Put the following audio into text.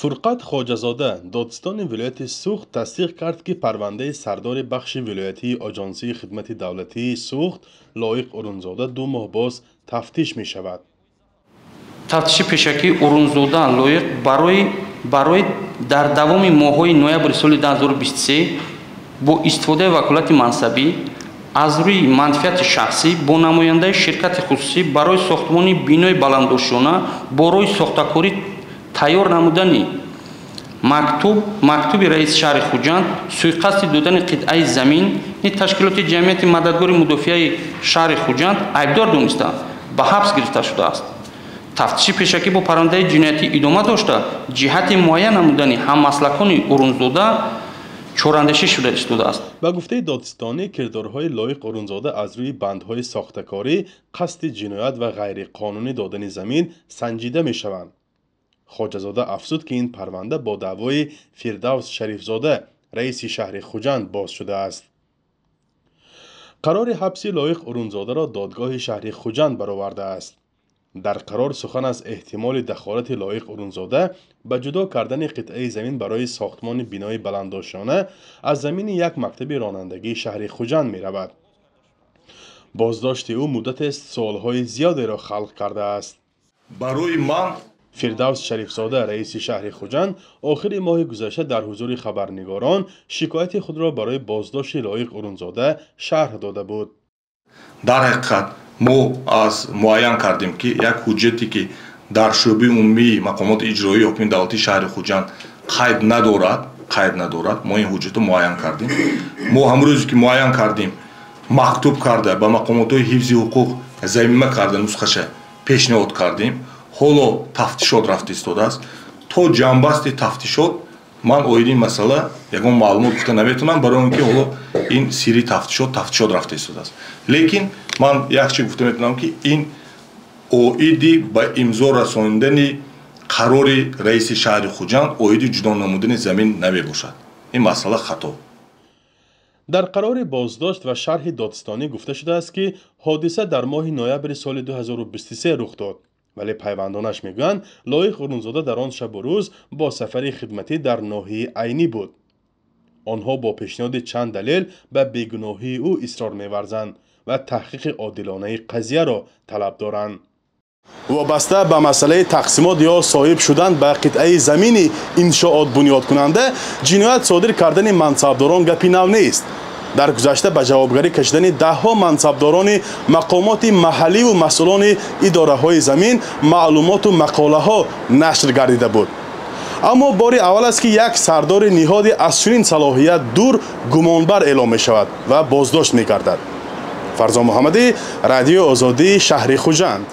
Фурқат Хоҷазода, додситони вилояти Суғд, тасдиқ кард, ки парвандаи сардори бахши вилоятии Оҷонсии хидмати давлатии Суғд Лоиқ Урунзода 2 моҳ боз тафтиш мешавад. Тафтиши пешакии Урунзода Лоиқ барои дар давоми моҳҳои ноябри соли 2023 бо истифодаи ваколати мансабӣ аз рӯи манфиати шахсӣ бо намояндаи ширкати хусусӣ барои сохтмони бинои баландошёна бо роҳи сохтакорӣ тайёр намудани мактуби раиси шаҳри Хуҷанд суиқасди додани қитъаи замини ташкилоти ҷамъияти мададгори мудофиаи шаҳри Хуҷанд айбдор дониста ба ҳабс гирифта шудааст. Тафтиши пешакӣ бо парвандаи ҷиноятӣ идома дошта, ҷиҳати муайян намудани ҳаммаслакони Урунзода чораандешӣ шуда истодааст. Ба гуфтаи додситонӣ, кирдорҳои Лоиқ Урунзода аз рӯи бандҳои сохтакорӣ, қасди ҷиноят ва ғайриқонунӣ додани замин санҷида мешаванд. Хоҷазода афзуд, ки ин парванда бо даъвои Фирдавс Шарифзода, раиси шаҳри Хуҷанд, боз шудааст. Қарори ҳабси Лоиқ Урунзодаро додгоҳи шаҳри Хуҷанд баровардааст. Дар қарор сухан аз эҳтимоли дахолати Лоиқ Урунзода ба ҷудо кардани қитъаи замин барои сохтмони бинои баландошёна аз замини як мактаби ронандагии шаҳри Хуҷанд меравад. Боздошти ӯ муддатест суолҳои зиёдеро халқ кардааст. Барои ман Фирдавс Шарифзода, раиси шаҳри Хуҷанд, охири моҳи гузашта дар ҳузури хабарнигорон шикояти худро барои боздошти Лоиқ Урунзода шарҳ дода буд. Дар ҳақиқат мо аз муайян кардем, ки як ҳуҷҷате, ки дар шӯъбаи умумии мақомоти иҷроии ҳокимияти давлатии шаҳри Хуҷанд қайд надорад. Мо ин ҳуҷҷатро муайян кардем. Мо ҳамон рӯзе, ки муайян кардем, мактуб карда ба мақомотҳои ҳифзи ҳуқуқ замима карда, нусхаша пешниҳод кардем. Ҳоло тафтишот рафта истодааст. То ҷамъбасти тафтишот ман оиди ин масъала ягон маълумот гуфта наметавонам, барои он ки ҳоло ин сирри тафтишот рафта истодааст. Лекин ман як чиз гуфта метавонам, ки ин оиди ба имзо расонидани қарори раиси шаҳри Хуҷанд оиди ҷудо намудани замин намебошад. Ин масъала хато. Дар қарори боздошт ва шарҳи додситонӣ гуфта шудааст, ки ҳодиса дар моҳи ноябри соли 2023 рух дод, вале пайвандонаш мегӯянд, Лоиқ Урунзода дар он шабу рӯз бо сафари хидматӣ дар ноҳияи Айнӣ буд. Онҳо бо пешниҳоди чанд далел ба бегуноҳии ӯ исрор меварзанд ва таҳқиқи одилонаи қазияро талаб доранд. Вобаста ба масъалаи тақсимот ё соҳиб шудан ба қитъаи замини иншоот бунёдкунанда ҷиноят содир кардани мансабдорон гапи нав нест. Дар гузашта ба ҷавобгарӣ кашидани даҳҳо мансабдорони мақомоти маҳалливу масъулони идораҳои замин маълумоту мақолаҳо нашр гардида буд. Аммо бори аввал аст, ки як сардори ниҳоди аз чунин салоҳият дур гумонбар эълом мешавад ва боздошт мегардад. Фарзон Муҳаммадӣ, Радиои Озодӣ, шаҳри Хуҷанд.